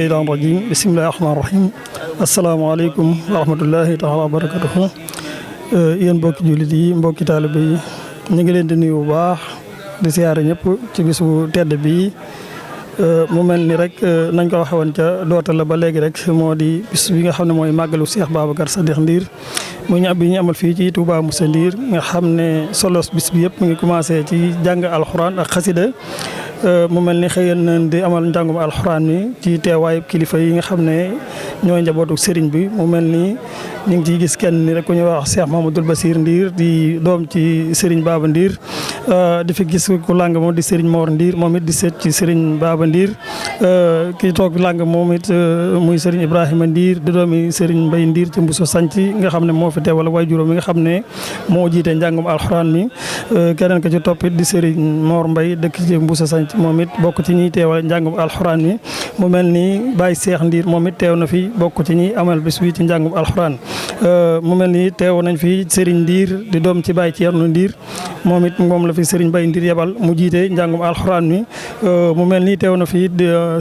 shaytaan rajim bismillahi rahmaani rahim asalaamaaleykum wa rahmatullahi taala wa barakatuhu yéen mbokki jullit yi mbokki taalibe yi ñu ngi leen di nuyu bu baax di siyaare ñëpp ci bisu tedd bi mu mel ni rek nañ ko waxe woon ca doota la ba léegi rek moo di bis bi nga xam ne mooy màggalu Cheikh Babacar Sadikh Ndir mu ñu bi ñu amal fii ci Touba Moussa Ndir nga xam ne solos bis bi yëpp mu ngi commencé ci jàng alxuraan ak xasida mu mel ni xëyal nañ di amal njàngum alxuraan mi ci teewaayu kilifa yi nga xam ne ñooy njabootu sëriñ bi mu mel ni ñu ngi ciy gis kenn ni rek ku ñuy wax Cheikh Mahamadul Basir Ndir di doom ci Serigne Baba Ndir di fi gis ku làng moom di Serigne Mor Ndir moom it di seet ci Serigne Baba Ndir kii toog làng moom it muy Serigne Ibrahima Ndir di doomi Serigne Mbaye Ndir ci Mbuso Sanc nga xam ne moo fi teewal waay juróom mi nga xam ne moo jiite njàngum alxuraan mi keneen ko ci topp it di Serigne Mor Mbaye dëkk ci Mbuso Sanc moom it bokk ci ñiy teewal njàngum alxuraan mi mu mel ni Baye Cheikh Ndir moom it teew na fi bokk ci ñi amal bis bi ci njàngum alxuraan mu mel ni teew nañ fi Serigne Ndir di doom ci Baye Thierno Ndir moom it moom la fi Serigne Baye Ndir yebal mu jiite njàngum alxuraan mi mu mel ni teew na fi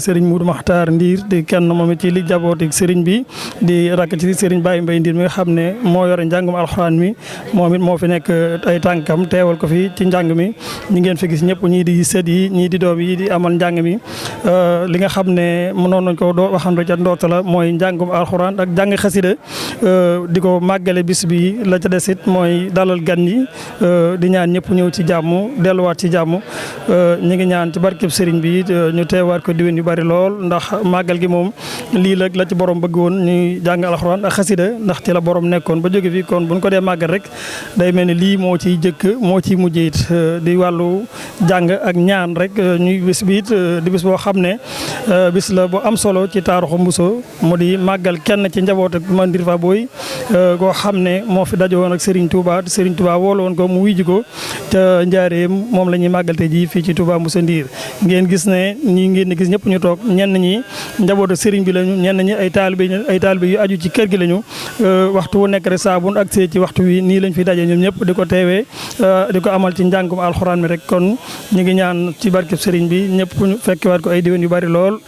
Serigne Moudou Makhtar Ndir di kenn moom it ci li jabooti Serigne bi di rakk ci Serigne Baye Mbaye Ndir mi nga xam ne moo yore njàngum alxuraan mi moom it moo fi nekk ay tànkam teewal ko fi ci njàng mi ñi ngeen fi gis ñëpp ñii di sët yi ñii di doom yi di amal njàng mi li nga xam ne mënoon nañ ko waxandoo ca ndoorte la mooy njàngum alxuraan ak jàng xasida di ko màggale bis bi la ca desit mooy dalal gan yi di ñaan ñëpp ñëw ci jàmm delluwaat ci jàmm ñu ngi ñaan ci barkeb sëriñ bi ñu teewaat ko diwén yu bari lool ndax màggal gi moom lii la ci borom bëgg woon ñuy jàng alxuraan ak xasida ndax ci la borom nekkoon ba jóge fi kon buñ ko dee màggal rek day mel ni lii moo ciy jëkk moo ciy mujj it di wàllu jàng ak ñaan rek ñuy bis bi it di bis boo xam ne bis la bu am solo ci Taaruxu Mbuso mu di màggal kenn ci njaboot ak Mandir Fa Boy koo xam ne moo fi daje woon ak Serigne Touba woolu woon ko mu wuy ji ko te njaareem moom la ñuy màggal tey jii fii ci Touba Moussa Ndir ngeen gis ne ñi ngeen gis ñëpp ñu toog ñenn ñi njaboot ak Serigne bi lañu ñenn ñi ay taalibe yu aju ci kër gi lañu waxtu wu nekk rek saa bu agsee ci waxtu wi nii lañ fi daje ñoom ñëpp di ko teewee di ko amal ci njàngum alxuraan mi rek kon ñu ngi ñaan ci barkeb Serigne bi ñëpp ñu fekkewaat ko ay diwén yu bari lool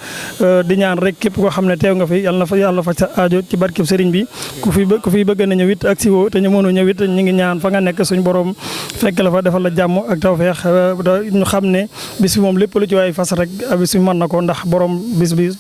di ñaan rek képp koo xam ne teew nga fi yàlla na fa sa aajo ci barkeb Serigne bi ku fi bëgg na ñëwit ak si woo te ñu mënu ñëwit ñu ngi ñaan fa nga nekk suñu borom fekk la fa defal la jàmm ak tawfeex ñu xam ne bis bi moom lépp lu ci waay fas rek bis bi mën na ko ndax borom bis bi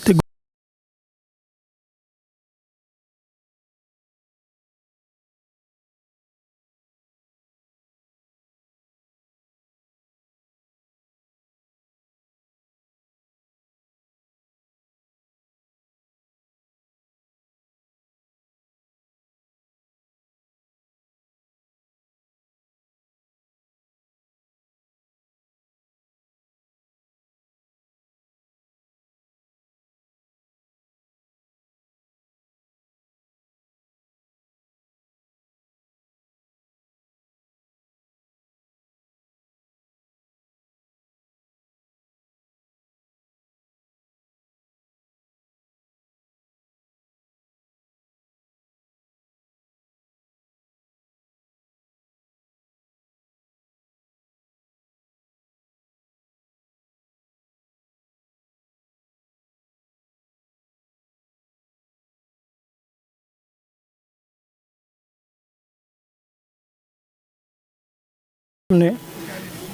ne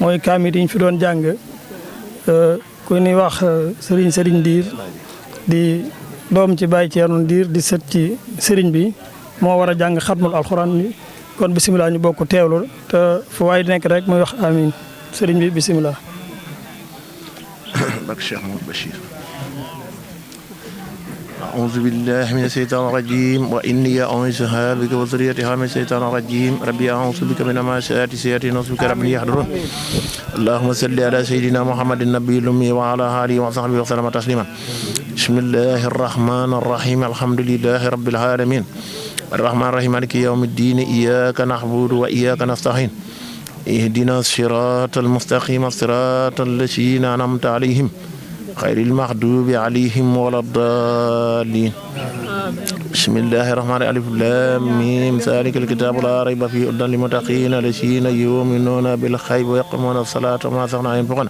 mooy kaamil yi ñu fi doon jàng ku ñuy wax Serigne Ndir di doom ci Baye Thierno Ndir di sët ci Serigne bi moo war a jàng xatmul alxuraan bi kon bisimilah ñu bokk teewlu te fu waay nekk rek muy wax amin Serigne bi bisimilah. barke Cheikh Mouhamed Bachir. أعوذ بالله من الشيطان الرجيم وإني أعوذها بك وذريتها من الشيطان الرجيم ربي أعوذ بك من همزات الشياطين وأعوذ بك ربي يحضرون اللهم صل على سيدنا محمد النبي الأمي وعلى آله وصحبه وسلم تسليما بسم الله الرحمن الرحيم الحمد لله رب العالمين الرحمن الرحيم مالك يوم الدين إياك نعبد وإياك نستعين اهدنا الصراط المستقيم صراط الذين أنعمت عليهم خير المغضوب عليهم ولا الضالين بسم bismillahi rahmani alif lam mim zalika alkitabu la rayba fihi hudan lilmuttaqin allazina yu'minuna bil ghaibi wa yaqimuna as-salata wa mimma razaqnahum yunfiqun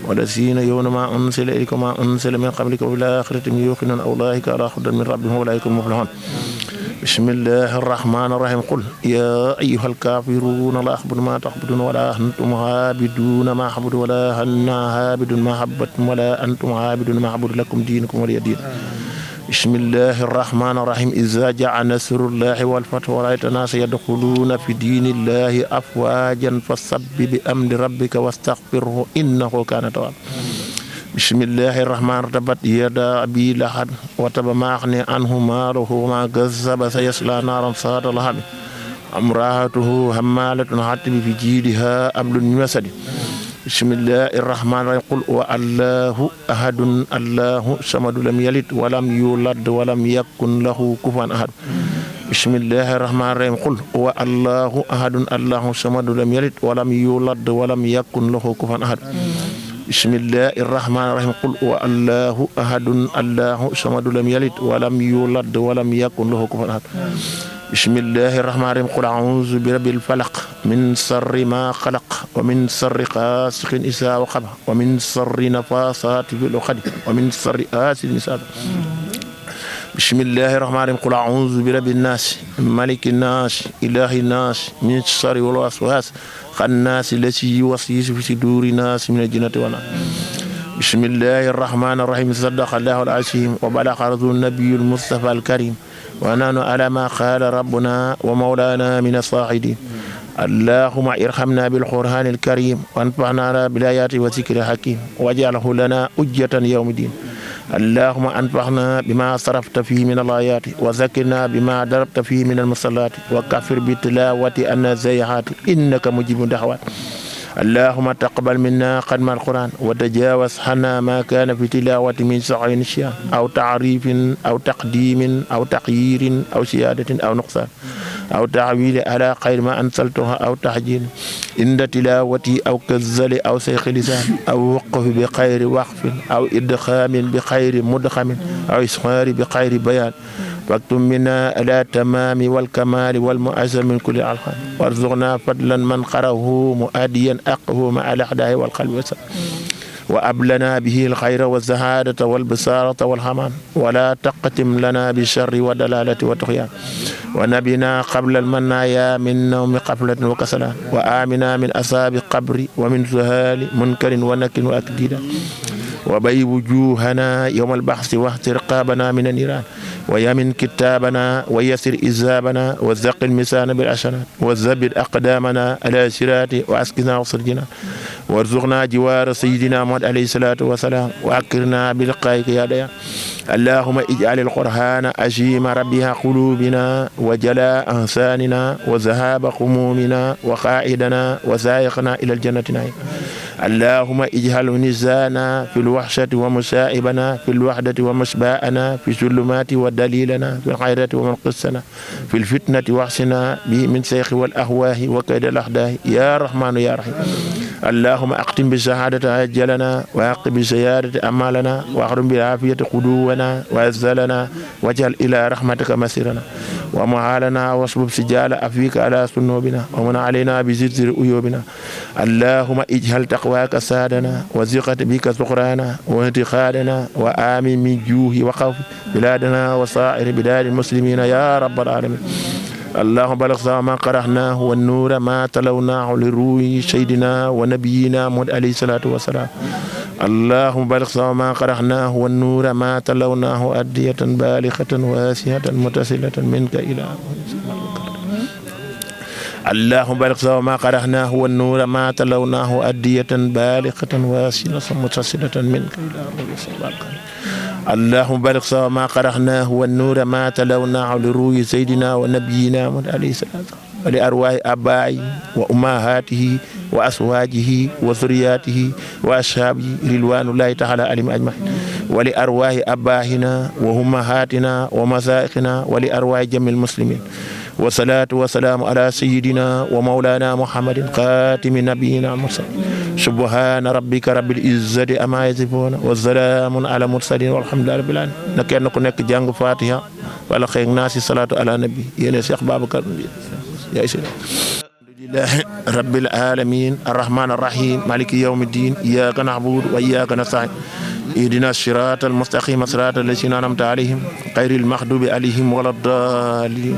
wallazina yu'minuna ma unzila ilayka wa ma unzila min qablika wa bil akhirati hum yuqinun ulaika ala hudan min rabbihim wa ulaika hum muflihun bismillahi rahmani rahim qul ya ayyuhal kafiruna la a'budu ma ta'budun wa la antum abiduna ma a'budu wa la ana abidun ma abadtum wa la antum abiduna ma a'budu lakum dinukum waliya din bismillahi rahmani rahim iza ja'a nasrullahi wal fathu wa ra'ayta an-nasa yadkhuluna fi dinillahi afwajan fasabbih bi amri rabbika wastaghfirhu innahu kana tawwaba bismillahi rahmani tabat yada abi lahab wa taba ma aghni anhu maluhu ma kazzaba sayasla naran zata lahab amra'atuhu hammalatun hatab fi jidiha hablum min masad bismillahir rahmanir rahim qul huwa allahu ahadun allahu samad lam yalid wa lam yulad wa lam yakun lahu kufuwan ahad bismillahir rahmanir rahim qul huwa allahu ahadun allahu samad lam yalid wa lam yulad wa lam yakun lahu kufuwan ahad bismillahir rahmanir rahim qul huwa allahu ahadun allahu samad lam yalid wa lam yulad wa lam yakun lahu kufuwan ahad bismillahir rahmanir rahim qul a'udzu birabbil falaq min sharri ma khalaq wa min sharri ghasiqin idha waqab wa min sharri nafasati fil 'uqad wa min sharri hasidin idha hasad bismillahir rahmanir rahim qul a'udzu birabbin nas malikin nas ilahin nas min sharri waswas khannas allati yuwaswisu fi suduri nas min al-jinnati wan nas bismillahir rahmanir rahim sadaqallahu al-azim wa balagha rasulun nabiyyul mustafa al-karim wa nahnu ala ma qala rabbuna wa mawlana min as-sa'idin allahumma irhamna bil qur'anil karim wanfa'na bil ayati wa dhikril hakim waj'alhu lana hujjatan yawmiddin allahumma anfa'na bima sarafta fihi min al-ayati wa zakkirna bima darabta fihi min al-musallati wa kaffir bi tilawati anna zayhati innaka mujibud da'wat اللهم تقبل منا ختم القرآن وتجاوز عنا ما كان في تلاوة من سعي نسيان أو تعريف أو تقديم أو تغيير أو زيادة أو نقصان أو تعويل على خير ما أنزلتها أو تحجيل عند تلاوتي أو كزل أو سيخ لسان أو وقف بخير وقف أو إدخام بخير مدخم أو إسخار بخير بيان واكتب منا على تمام والكمال والمؤزم من كل الخير وارزقنا فضلا من قرأه مؤديا أقه مع الأحداث والقلب والسلام وأبلنا به الخير والزهادة والبصارة والحمان ولا تقتم لنا بالشر والدلالة والطغيان ونبينا قبل المنايا من نوم قفلة وكسلان وآمنا من أصاب قبر ومن سهال منكر ونكر وأكديدا وبي وجوهنا يوم البحث واحت رقابنا من النيران ويمن كتابنا ويسر إزابنا وزق المسان بالعشرات وزبد أقدامنا على سرات وأسكنا وصرجنا وارزقنا جوار سيدنا محمد عليه الصلاة والسلام وأكرنا بلقائك يا ديان اللهم اجعل القرآن أجيم ربها قلوبنا وجلاء أحزاننا وذهاب همومنا وقائدنا وسائقنا إلى الجنة نعيم اللهم اجعل نزانا في الوحشة ومسائبنا في الوحدة ومسباءنا في الظلمات ودليلنا في الخيرات ومنقصنا في الفتنة واحسنا به من سيخ والأهواه وكيد الأحداث يا رحمن يا رحيم اللهم أختم بالشهادة أجلنا وأقم بزيادة أمالنا وأخرم بالعافية قدونا وأزلنا واجعل إلى رحمتك مسيرنا ومعالنا واصبب سجال أفيك على سنوبنا ومن علينا بزلزل عيوبنا اللهم اجعل تقواك سادنا وثقة بك سقرانا وانتقادنا وآمن من جوه وخوف بلادنا وصائر بلاد المسلمين يا رب العالمين اللهم بلغ ما قرأناه والنور ما تلوناه لروي سيدنا ونبينا محمد عليه الصلاة والسلام اللهم بلغ ما قرأناه والنور ما تلوناه أدية بالغة واسعة متصلة منك إلى اللهم بلغ ما قرأناه والنور ما تلوناه أدية بالغة واسعة متصلة منك إلى اللهم بلغ ما قرأناه والنور ما تلوناه لروي سيدنا ونبينا محمد عليه الصلاة والسلام ولأرواح آبائه وأمهاته وأزواجه وذرياته وأصحابه رضوان الله تعالى عليهم أجمعين ولأرواح آبائنا وأمهاتنا ومشايخنا ولأرواح جميع المسلمين والصلاة والسلام على سيدنا ومولانا محمد خاتم نبينا المرسلين subhaana rabbika rabbil izzati ammaa yasifuun wa salaamun alal mursaliin walhamdulillahi rabbil aalamiin na kenn ku nekk jàng Fatiha wala xëy naa si salaatu ala nabi yéene Cheikh Babacar yaay si alhamdulillahi rabbil aalamiin arrahmaani arrahiim maaliki yawmi ddiin iyyaaka na'budu wa iyyaaka nasta'iin ihdina siraatal mustaqiim siraatal laziina an'amta alayhim ghayril maghduubi alayhim wala ddaalliin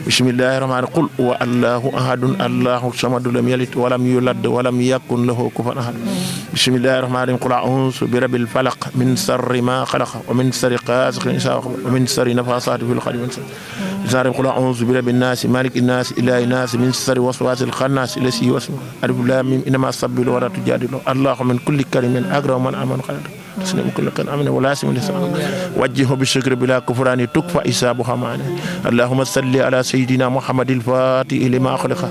bismillaahi rahmaani qul huwa allaahu ahadun allaahu samad lam yalid wa lam yulad wa lam yakun lahu kufuwan ahad bismillaahi rahmaani qul a'uuzu bi rabbil falaq min sharri maa khalaq wa min sharri ghaasiqin idhaa waqab wa min sharri nafaasaati fil 'uqad qul a'uuzu bi rabbin naas maalikin naas ilaahin naas min sharri waswaasil khannaas allazii yuwaswisu alif laam miim innamaa as-sabiilu wa laa tujaadilu allaahu min kulli kariimin akramu man amana تسلم كل كان أمن ولا سمع لسان وجهه بالشكر بلا كفران تكفى إسابها معنا اللهم صل على سيدنا محمد الفاتح لما خلق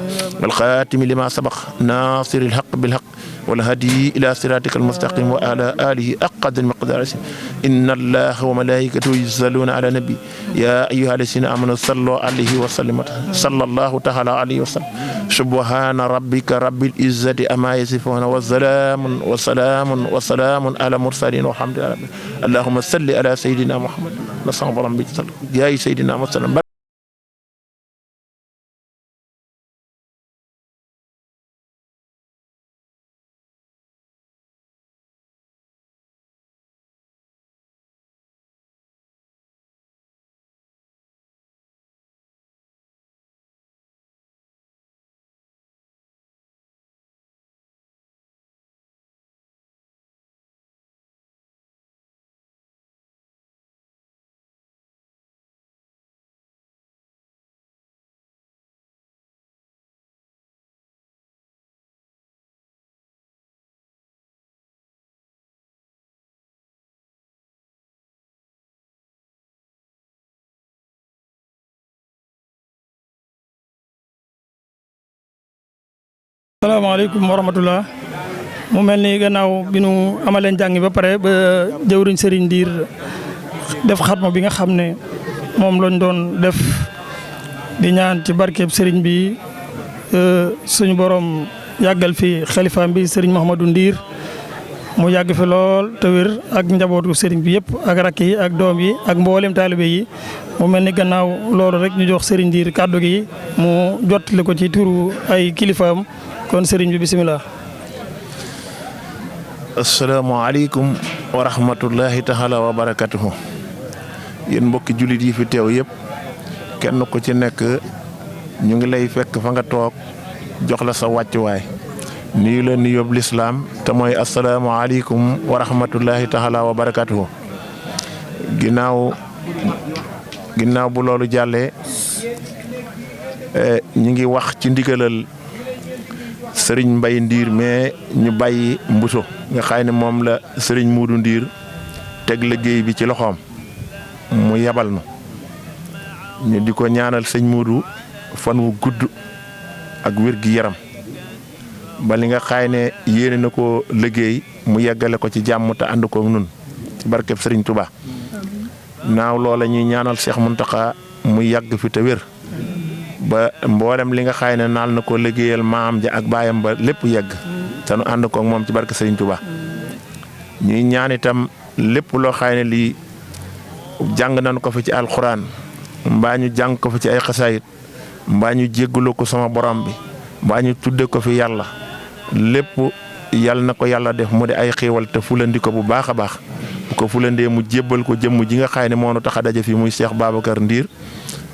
والخاتم لما سبق ناصر الحق بالحق والهدي إلى صراطك المستقيم وعلى آله أقد المقدار إن الله وملائكته يصلون على النبي يا أيها الذين آمنوا صلوا عليه وسلموا صلى الله تعالى عليه وسلم سبحان ربك رب العزة أما يصفون وسلام على المرسلين والحمد لله اللهم صل على سيدنا محمد نصر ربك يا سيدنا محمد. salaamaaleykum wa rahmatullah mu mel ni gannaaw bi nu amaleen jàng ba pare ba jëwriñ Serigne Ndir def xatma bi nga xam ne moom lañ doon def di ñaan ci barkeeb Serigne bi suñu borom yàggal fi xalifaam bi Serigne Mouhamadou Ndir mu yàgg fi lool te wér ak njabootu Serigne bi yëpp ak rakk yi ak doom yi ak mboolem taalibe yi mu mel ni gannaaw loolu rek ñu jox Serigne Ndir kàddu gi mu jottali ko ci turu ay kilifaam. kon sëriñ bi bisimilah. asalaamaaleykum wa rahmatullahi taala wa barakatuhu yéen mbokki jullit yi fi teew yëpp kenn ku ci nekk ñu ngi lay fekk fa nga toog jox la sa wàccuwaay nuyu la nuyoob lislaam te mooy asalaamaaleykum wa rahmatullahi taala wa barakatuhu ginnaaw bu loolu jàllee ñu ngi wax ci ndigalal Sëriñ Mbay Ndiir mais ñu bàyyi mbuso nga xay ne moom la Sëriñ Muudu Ndiir teg liggéey bi ci loxoom mu yabal nu ñu di ko ñaanal sëñ Muudu fan wu gudd ak wér gi yaram ba li nga xay ne yéene na ko liggéey mu yeggale ko ci jàmm te ànd ko nun ci barkeb Sëriñ Tuubaa naaw loola ñuy ñaanal Cheikh Muntaxa mu yàgg fi te wér ba mboolem li nga xaay ne naal na ko liggéeyal maam ja ak baayam ba lépp yegg te nu ànd ko moom ci barke Serigne Touba ñuy ñaan itam lépp loo xaay ne lii jàng nañ ko fi ci alxuraan mbaa ñu jàng ko fi ci ay xasaayit mbaa ñu jéggalu ko sama borom bi mbaa ñu tudde ko fi yàlla lépp yàlla na ko yàlla def mu di ay xéewal te fulandi ko bu baax a baax bu ko fulandee mu jébbal ko jëmm ji nga xaay ne moo nu tax a daje fi muy Cheikh Babacar Ndir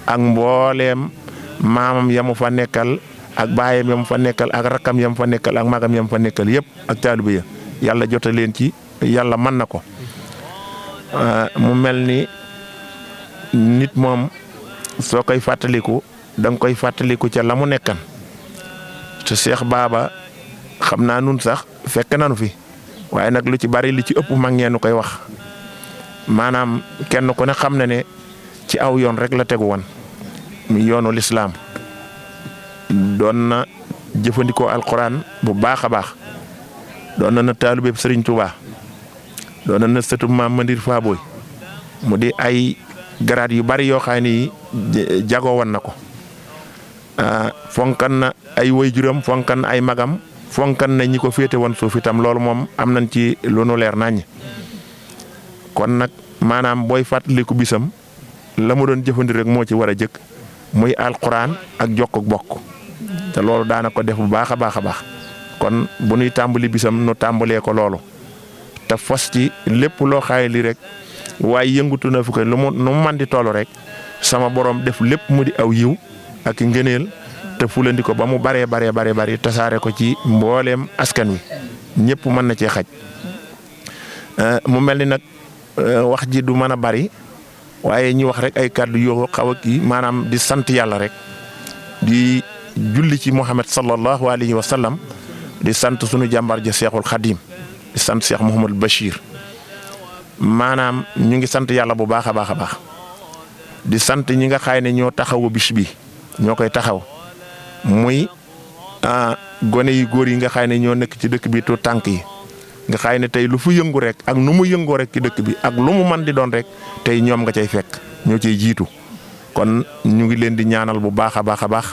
ak mbooleem maamam yamu fa nekkal ak baayam yam fa nekkal ak rakkam yam fa nekkal ak magam yam fa nekkal yëpp ak taalibe ya yàlla jota leen ci yàlla mën na ko mu mel ni nit moom soo koy fàttaliku da nga koy fàttaliku ca la mu nekkan te Cheikh Baba xam naa nun sax fekk nanu fi waaye nag lu ci bari li ci ëpp mag ñeenu koy wax maanaam kenn ku ne xam na ne ci aw yoon rek la tegu woon mi yoonu lislaam doon na jëfandikoo alquran bu baax a baax doon na taalibe Sëriñ Tuubaa doon na sëtu Maam Mandir Faaboy mu di ay garaat yu bari yoo xam ne jagoo woon na ko fonkan na ay waajuram fonkan na ay magam fonkan na ñi ko féete woon suuf itam loolu moom am nañ ci lu nu leer naññ kon nag maanaam booy fàttaliku bisam la mu doon jëfandi rek moo ci war a jëkk muy alquran ak jokk bokk te loolu daana ko def bu baax a baax a baax kon bu nuy tàmbali bisam nu tàmbalee ko loolu te fas ci lépp loo xaay li rek waaye yëngutu na fu ko nu mu man di toll rek sama borom def lépp mu di aw yiw ak ngëneel te fulandi ko ba mu bari tasaare ko ci mbooleem askan wi ñëpp mën na cee xaj mu mel ni nag wax ji du mën a bari waaye ñi wax rek ay kàddu yoo xaw a kii maanaam di sant yàlla rek di julli ci Muhammad sallallahu alayhi wa sallam di sant sunu jàmbar ja Seexul Xadim di sant Cheikh Mouhamadul Bachir maanaam ñu ngi sant yàlla bu baax a baax a baax di sant ñi nga xaay ne ñoo taxawu bis bi ñoo koy taxaw muy gone yu góor yi nga xaay ne ñoo nekk ci dëkk bi tu tànk yi nga xaay ne tey lu fu yëngu rek ak nu mu yëngoo rek ci dëkk bi ak lu mu man di doon rek tey ñoom nga cay fekk ñoo cay jiitu kon ñu ngi leen di ñaanal bu baax a baax a baax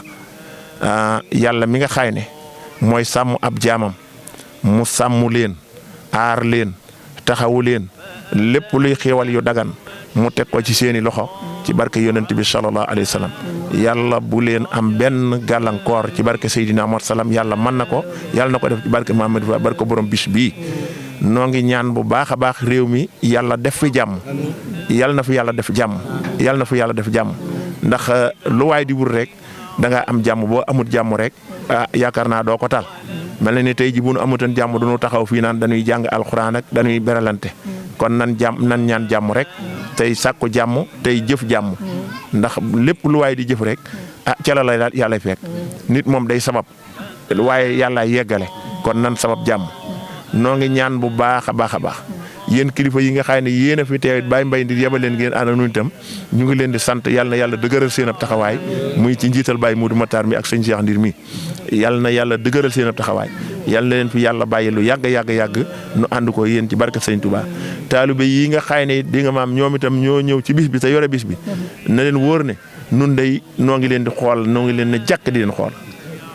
yàlla mi nga xaay ne mooy sàmm ab jaamam mu sàmm leen aar leen taxawu leen lépp luy xéewal yu dagan mu teg ko ci seeni loxo ci barke yonent bi sallallahu alayhi wa sallam yàlla bu leen am benn gàllankoor ci barke Seydina Muhammad salaam yàlla mën na ko yàlla na ko def ci barke Muhammad barke borom bis bii noo ngi ñaan bu baax a baax réew mi yàlla def fi jàmm yàlla na fi yàlla def jàmm yàlla na fi yàlla def jàmm ndax lu waay di wut rek da nga am jàmm boo amut jàmm rek yaakaar naa doo ko tal mel na ni tey ji bu nu amutoon jàmm du nu taxaw fii naan dañuy jàng alxuraan ak dañuy beralante kon nan ñaan jàmm rek tey sàkku jàmm tey jëf jàmm ndax lépp lu waay di jëf rek ca la lay yàlla fekk nit moom day sabab waaye yàlla yeggale kon nan sabab jàmm noo ngi ñaan bu baax a baax a baax yéen kilifa yi nga xam ne yéen a fi teewit Baye Mbaye Ndir yebal leen ngeen ànd nuñ itam ñu ngi leen di sant yàlla na yàlla dëgëral seen ab taxawaay muy ci njiital Baye Moudou Matar mi ak sëñ Cheikh Ndir mi yàlla na yàlla dëgëral seen ab taxawaay yàlla na leen fi yàlla bàyyi lu yàgg nu ànd ko yéen ci barke sëñ Touba taalibe yi nga xaay ne di nga maam ñoom itam ñoo ñëw ci bis bi te yore bis bi na leen wóor ne nun day noo ngi leen di xool noo ngi leen ne jàkk di leen xool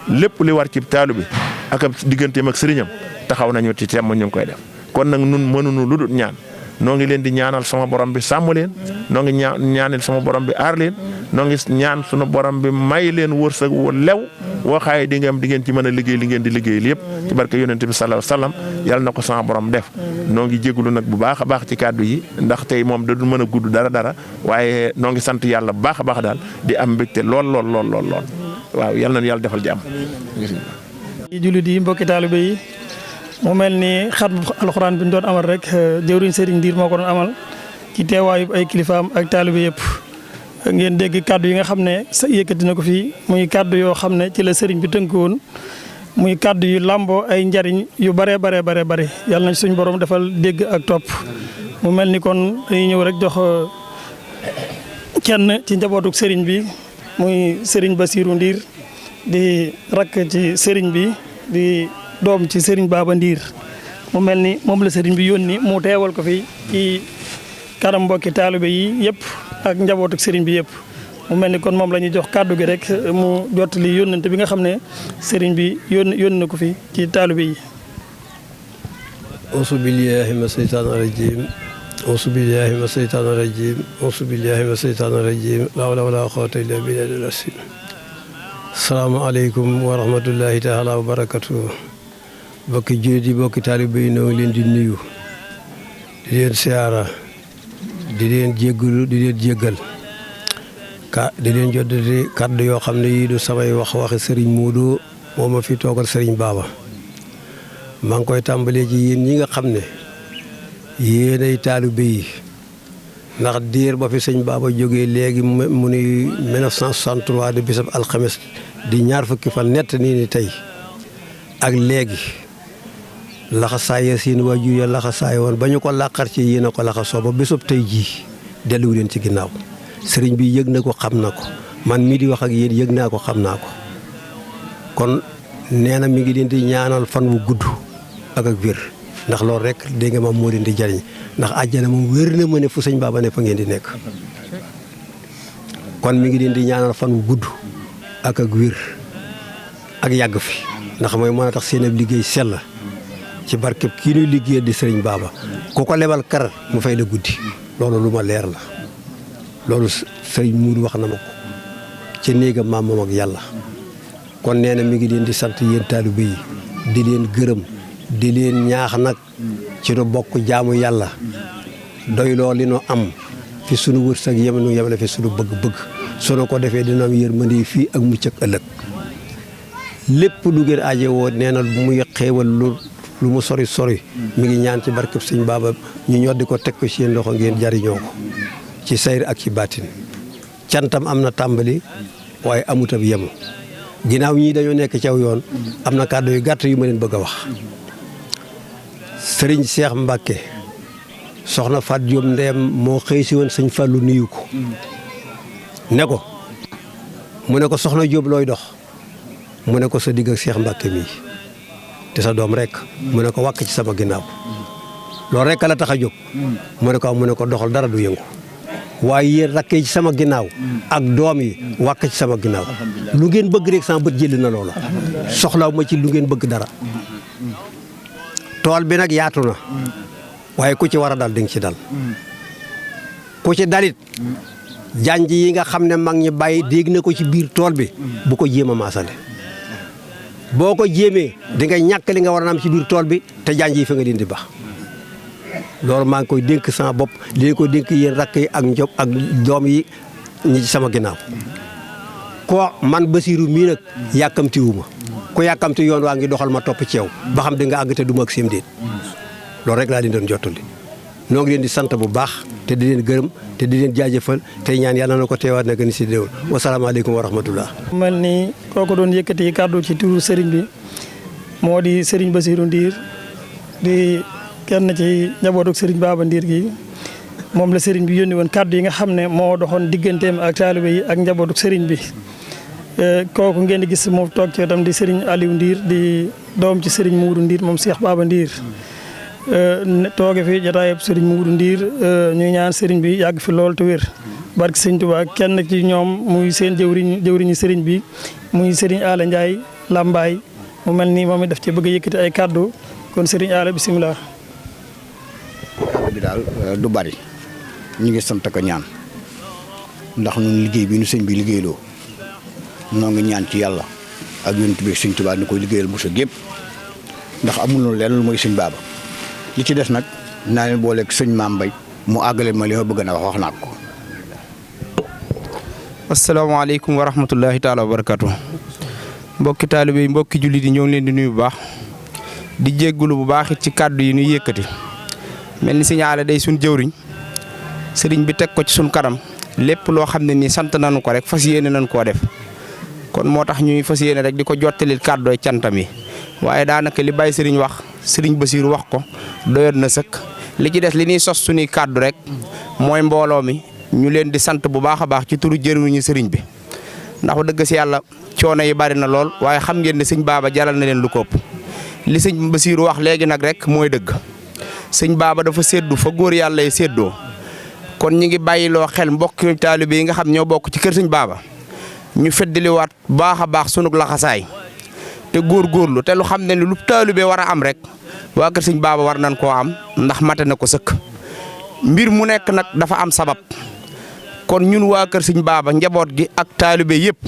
lépp li war ci taalibe ak ab digganteem ak sëriñam taxaw nañu ci temm ñu ngi koy def kon nag nun mënuñu lu dul ñaan noo ngi leen di ñaanal sama borom bi sàmm leen noo ngi ñaanal sama borom bi aar leen noo ngi ñaan sunu borom bi may leen wërsëg wu lew woo xaaye di ngeen ci mën a liggéey li ngeen di liggéey lépp ci barke yonente bi sallallahu alayhi wasallam yàlla na ko sama borom def noo ngi jégalu nag bu baax a baax ci kàddu yi ndax tey moom da du mën a gudd dara waaye noo ngi sant yàlla bu baax a baax daal di am mbégte lool waaw yàlla na yàlla defal jàmm. jullit yi mbokki taalibe yi mu mel ni xatmu alxuraan bi ñu doon amal rek jëwriñ Serigne Ndir moo ko doon amal ci teewaayu ay kilifaam ak taalibe yëpp ngeen dégg kaddu yi nga xam ne sa yëkkati na ko fii muy kaddu yoo xam ne ci la Serigne bi tënk woon muy kaddu yu làmboo ay njariñ yu bare yàlla nañ suñ borom defal dégg ak topp mu mel ni kon dañuy ñëw rek jox kenn ci njabootuk Serigne bi muy Serigne Bassirou Ndir di rakk ci Serigne bi di doom ci Serigne Baba Ndir mu mel ni moom la Serigne bi yónni mu teewal ko fi ci kanam mbokki taalibe yi yëpp ak njabootu Serigne bi yëpp mu mel ni kon moom la ñuy jox kàddu gi rek mu jottali yónnante bi nga xam ne Serigne bi yónni na ko fi ci taalibe yi. auzu billaahi mina seytaani rajiim auzu billaahi mina seytaani rajiim auzu billaahi mina seytaani rajiim laa hawla wa laa quwwata illaa billaahil asiim. salaamaaleykum wa rahmatullaahi taala wa barakatuh. bokki jullit yi bokki taalibe yi ñoo ngi leen di nuyu di leen siyaara di leen jéggalu di leen jéggal di leen jottali kàddu yoo xam ne yii du samay waxi Serigne Modou moo ma fi toogal Serigne Baba maa ngi koy tàmbalee ci yéen ñi nga xam ne yéenay taalibe yi ndax diir ba fi sëñ Baba jógee léegi mu ni 1963 di bisab alxames di ñaar fukki fan nett nii ni tey ak léegi laxasaay seen waajur ya laxasaay woon ba ñu ko làqar ci yéen a ko laxasoo ba bésub tey jii delluwu leen ci ginnaaw sëriñ bi yëg na ko xam na ko man mii di wax ak yéen yëg naa ko xam naa ko kon nee na mi ngi leen di ñaanal fan wu gudd ak wér ndax loolu rek dégg nga ma moo leen di jariñ ndax àjjana moom wér na ma ne fu sëñ Baba ne fa ngeen di nekk kon mi ngi leen di ñaanal fan wu gudd ak wér ak yàgg fi ndax mooy mën a tax seen ab liggéey sell ci barkeb kii nuy liggéeyal di sëriñ Baba ku ko lebal kar mu fay la guddi loolu lu ma leer la loolu sëriñ Muudu wax na ma ko ci néegam maam moom ak yàlla kon nee na mi ngi leen di sant yéen taalibe yi di leen gërëm di leen ñaax nag ci nu bokk jaamu yàlla doy loo li nu am fi sunu wërsëg nu yemale fi sunu bëgg-bëgg sunu ko defee dina am yërmande fii ak mucc ak ëllëg lépp lu ngeen aaje woo nee na muy xéewal lu mu sori sori mi ngi ñaan ci barkeb sëñ Baba ñu ñoddi ko teg ko ci seen loxo ngeen jariñoo ko ci sayr ak ci baatin cantam am na tàmbali waaye amut ab yemu ginnaaw ñii dañoo nekk ci aw yoon am na kàddu yu gàtt yu ma leen bëgg a wax sëriñ Cheikh Mbacke soxna Fat Diop ndeem moo xëy si woon sëñ Fallou nuyu ko ne ko mu ne ko soxna Diop looy dox mu ne ko sa digg ak Cheikh Mbacke mii te sa doom rek mu ne ko wàkk ci sama ginnaaw loolu rek la tax a jóg mu ne ko doxal dara du yëngu waaye yéen rakkee ci sama ginnaaw ak doom yi wàkk ci sama ginnaaw lu ngeen bëgg rek sama bët jëli na loola soxlaaw ma ci lu ngeen bëgg dara tool bi nag yaatu na waaye ku ci war a dal di nga ci dal ku ci dalit janj yi nga xam ne mag ñi bàyyi dégg na ko ci biir tool bi bu ko jéem a maasale boo ko jéemee di nga ñàkk li nga war a am ci biir tool bi te janj yi fa nga leen di baax loolu maa ngi koy dénk sama bopp di leen ko dénk yéen rakk yi ak njob ak doom yi ñi ci sama ginnaaw ko man Basiiru mii nag yàkkamtiwuma ku yàkkamti yoon waa ngi doxal ma topp ci yow ba xam di nga àgg te du ma ak séem déet loolu rek laa leen doon jottali noo ngi leen di sant bu baax te di leen gërëm te di leen jaajëfal tey ñaan yàlla na ko teewaat nag ni si déwul wasalaamaaleykum wa rahmatullah. mel ni kooku doon yëkkati kàddu ci turu sëriñ bi moo di sëriñ Basiiru Ndiir di kenn ci njabootu sëriñ Baba Ndiir gi moom la sëriñ bi yónni woon kàddu yi nga xam ne moo doxoon digganteem ak taalibe yi ak njabootu sëriñ bi kooku ngeen di gis moom toog ci itam di sëriñ Aliou Ndiir di doom ci sëriñ Muudu Ndiir moom Cheikh Baba Ndiir tooge fi jotaayub sëriñ Muudu Ndiir ñuy ñaan sëriñ bi yàgg fi lool te wér barke sëriñ Tuubaa kenn ci ñoom muy seen jëwriñu sëriñ bi muy sëriñ Ala Ndiaye Lambaay mu mel ni moom it daf ci bëgg a yëkkati ay kàddu kon sëriñ Ala bisimilah. kàddu bi daal du bari ñu ngi sant ko ñaan ndax ñun liggéey bi nu sëñ bi liggéeyloo noo ngi ñaan ci yàlla ak yonent bi sëñ Tuubaa ni koy liggéeyal bu sa gépp ndax amul leen lu mooy sëñ Baba li ci des nag naa leen booleeg sëñ Maam Mbay mu àggale ma li ma bëgg na wax naa ko. asalaamaaleykum wa rahmatullahi taala wa barakatu mbokki taalibe yi mbokki jullit yi ñoo ngi leen di nuyu bu baax di jéggulu bu baax it ci kàddu yi ñuy yëkkati mel ni signalé day suñ jëwriñ sëriñ bi teg ko ci suñ kanam lépp loo xam ne nii sant nañu ko rek fas yéene nañ koo def kon moo tax ñuy fas yéene rek di ko jottalil kàddooy cantam yi waaye daanaka li bàyyi sëriñ wax sëriñ Basiiru wax ko doyoon na sëkk li ci des li ñuy sos suñuy kàddu rek mooy mbooloo mi ñu leen di sant bu baax a baax ci turu jëriñu sëriñ bi ndax dëgg si yàlla coono yi bari na lool waaye xam ngeen ne sëñ Baba jaral na leen lu ko ëpp li sëñ Basiiru wax léegi nag rek mooy dëgg sëñ Baba dafa séddu fa góor yàlla yi séddoo kon ñi ngi bàyyiloo xel mbokk taalibe yi nga xam ñoo bokk ci kër sëñ Baba ñu feddaliwaat baax a baax sunug laxasaay te góorgóorlu te lu xam ne lu taalibe war a am rek waa kër sëñ Baba war nañ koo am ndax mate na ko sëkk mbir mu nekk nag dafa am sabab kon ñun waa kër sëñ Baba njaboot gi ak taalibe yëpp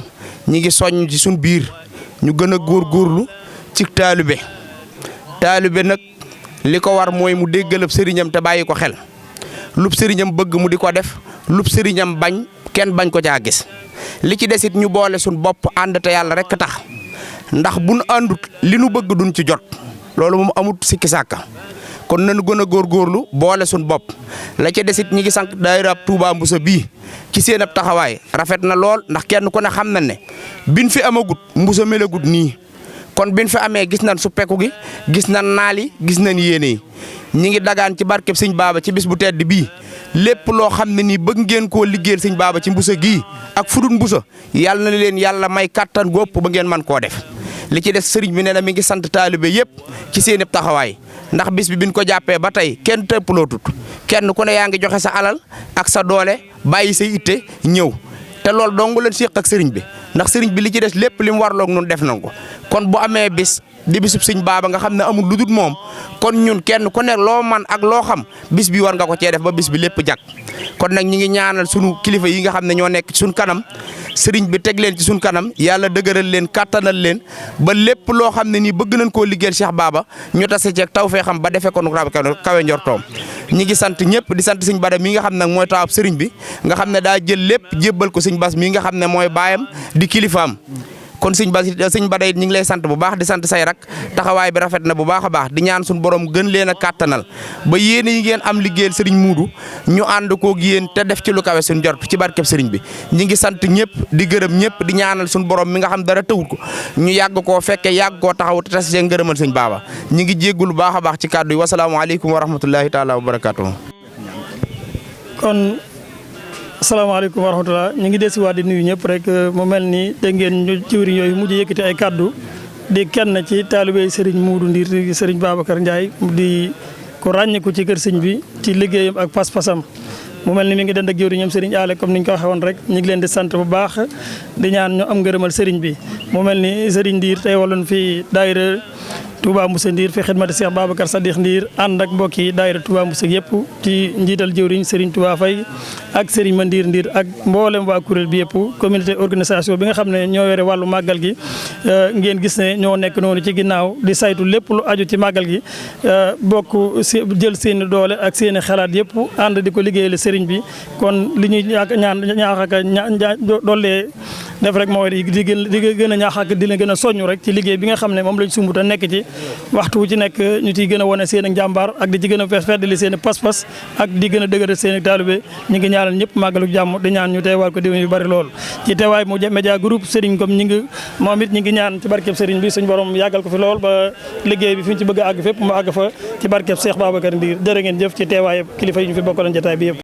ñi ngi soññ ci suñ biir ñu gën a góorgóorlu ci taalibe nag li ko war mooy mu déggalab sëriñam te bàyyi ko xel lub sëriñam bëgg mu di ko def lub sëriñam bañ kenn bañ ko caa gis li ci desit ñu boole suñ bopp ànd te yàlla rek tax ndax buñ àndut li nu bëgg duñ ci jot loolu moom amut sikki sàkka kon nañu gën a góorgóorlu boole suñ bopp la ca desit ñi ngi sant daayira Touba Mbuso bii ci seen ab taxawaay rafet na lool ndax kenn ku ne xam na ne biñ fi amagut Mbuso melagut nii kon biñ fi amee gis nañ suppeeku gi gis nañ naal yi gis nañ yéene yi ñi ngi dagaan ci barkeb sëñ Baba ci bis bu tedd bii lépp loo xam ne nii bëgg ngeen koo liggéeyal sëñ Baba ci Mbuso gii ak fudut Mbuso yàlla na leen yàlla may kattan gópp ba ngeen man koo def li ci des sëriñ bi nee na mi ngi sant taalibe yëpp ci seen i taxawaay ndax bis bi biñ ko jàppee ba tey kenn tëppaloo tut kenn ku ne yaa ngi joxe sa alal ak sa doole bàyyi say itte ñëw te loolu dong leen séq ak sëriñ bi ndax sëriñ bi li ci des lépp li mu warloog nun def nañ ko kon bu amee bis di bisub sëñ baaba nga xam ne amul lu dul moom kon ñun kenn ku nekk loo man ak loo xam bis bi war nga ko cee def ba bis bi lépp jag kon nag ñi ngi ñaanal sunu kilifa yi nga xam ne ñoo nekk ci suñ kanam sëriñ bi teg leen ci suñ kanam yàlla dëgëral leen kattanal leen ba lépp loo xam ne nii bëgg nañ koo liggéeyal Cheikh Baba ñu tase ceeg taw fee xam ba defee ko nu kawe njortoom ñi ngi sant ñëpp di sant sëñ Bada mi nga xam nag mooy taawab sëriñ bi nga xam ne daa jël lépp jébbal ko sëñ Bass mi nga xam ne mooy baayam di kilifaam kon sëñ Bada it ñu ngi lay sant bu baax di sant say rak taxawaay bi rafet na bu baax a baax di ñaan suñu borom gën leen a kàttanal ba yéen yi ngeen am liggéeyal sëriñ Muudu ñu ànd koog yéen te def ci lu kawe suñu jort ci barkeb sëriñ bi ñi ngi sant ñëpp di gërëm ñëpp di ñaanal suñu borom mi nga xam dara tëwut ko ñu yàgg koo fekke yàgg koo taxaw te tas see ngërëmal sëñ Baba ñi ngi jéggul baax a baax ci kàddu yi wasalaamaaleykum wa rahmatullahi taala wa barakatuh kon asalaamaaleykum wa rahmatulah ñu ngi desiwaat di nuyu ñëpp rek mu mel ni dégg ngeen ñu jëwriñ yooyu mujj yëkkati ay kaddu di kenn ci taalibe Serigne Muudu Ndiir di Serigne Babacar Ndiaye di ko ràññeeku ci kër sëñ bi ci liggéeyam ak pas-pasam mu mel ni mi ngi dend ak jëwriñam Serigne Allé comme ni ñu ko waxee woon rek ñu ngi leen di sant bu baax di ñaan ñu am ngërëmal Serigne bi mu mel ni Serigne Ndiir tey waloon fii daayira Touba Moussa Ndiir fi xidmati Cheikh Babacar Sadikh Ndiir ànd ak mbokk yi daayira Touba Moussa yëpp ci njiital jëwriñ Serigne Touba Faye ak Serigne Mandir Ndiir ak mboolem waa kuréel bi yëpp communauté organisation bi nga xam ne ñoo yore wàllu màggal gi ngeen gis ne ñoo nekk noonu ci ginnaaw di saytu lépp lu aju ci màggal gi bokk jël seen doole ak seen xalaat yëpp ànd di ko liggéeyal Serigne bi kon li ñuy ñaax ak dollee def rek mooy di gën a ñaax ak di leen gën a soññu rek ci liggéey bi nga xam ne moom lañ sumb te nekk ci waxtu ci nekk ñu ciy gën a wane seen ak njàmbaar ak di ci gën a feddali seen pas-pas ak di gën a dëgëral seen ak taalibe ñu ngi ñaanal ñëpp màggalu jàmm di ñaan ñu teewaal ko déwén yu bari lool ci teewaay mu média groupe Serigne comme moom it ñi ngi ñaan ci barkeb Serigne bi suñu borom yàggal ko fi lool ba liggéey bi fi ñu ci bëgg a àgg fépp mu àgg fa ci barkeb Cheikh Babacar Ndiir jërë ngeen jëf ci teewaay kilifa yi ñu fi bokkaloon jotaay bi yëpp